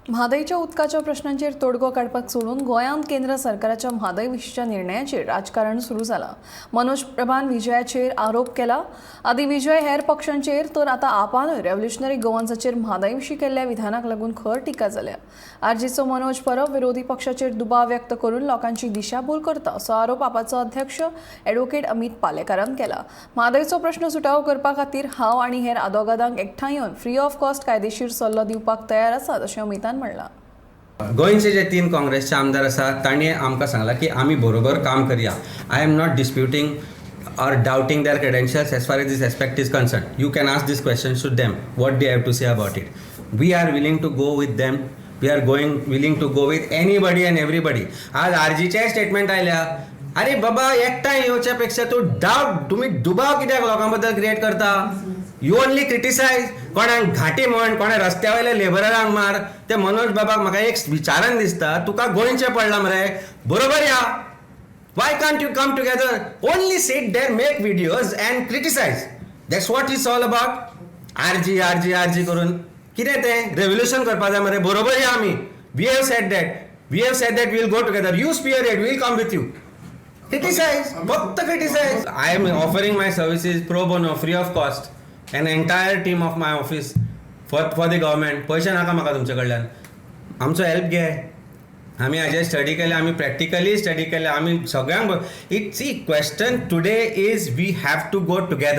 म्हादयच्या उदकाच्या प्रश्नांचेर तोडगो काडपाक सोडून गोंयांत केंद्र सरकाराच्या म्हादय विशींच्या निर्णयाचेर राजकारण सुरू जालां. मनोज प्रभान विजयाचेर आरोप केला. आदी विजय हेर पक्षांचेर, तर आतां आपानूय रेव्होल्युशनरी गोवन्साचेर म्हादय विशीं केल्ल्या विधानाक लागून खर टिका जाल्या. आरजीचो मनोज परब विरोधी पक्षाचेर दुबाव व्यक्त करून लोकांची दिशाभूल करता असो आरोप आपाचो अध्यक्ष ॲडव्होकेट अमित पालेकारान केला. म्हादयचो प्रश्न सुटावो करपा खातीर हांव आनी हेर आदोगादांक एकठांय येवन फ्री ऑफ कॉस्ट कायदेशीर सल्लो दिवपाक तयार आसात अशें अमितान म्हणलां. गोंयचे जे तीन काँग्रेसचे आमदार आसात, तांणी आमकां सांगलां की आमी बरोबर काम करया. I am not disputing or doubting their credentials as far as this aspect is concerned. You can ask this question to them, what they have to say about it. We are willing to go with them. We are going willing to go with anybody and everybody. आज आरजीचेय statement आयल्या. अरे बाबा, एकठांय येवच्या पेक्षा तूं डावट, तुमी दुबाव कित्याक लोकां बद्दल क्रिएट करता? You only criticise. कोणाक घांटी म्हण, कोणा रस्त्या वयल्या लेबरांक मार. ते मनोज बाबाक म्हाका एक विचारान दिसता, तुका गोंयचें पडलां मरे, बरोबर या. Why can't you come together? Only sit there, make videos and criticize. That's what it's all about. RG, RG, RG करून कितें तें रेव्होल्युशन करपा जाय मरे, बरोबर या आमी. We have said that, we have said that we'll go together. You spearhead, we'll come with you. Criticize, फक्त criticize. I am offering my services pro bono, free of cost, an entire team of my office for the government. पयशे नाका म्हाका तुमचे कडल्यान. आमचो help घे. आमी हाजेर स्टडी केले, आमी प्रॅक्टिकली स्टडी केले, आमी सगळ्यांक. It's, see, question today is we have to go together.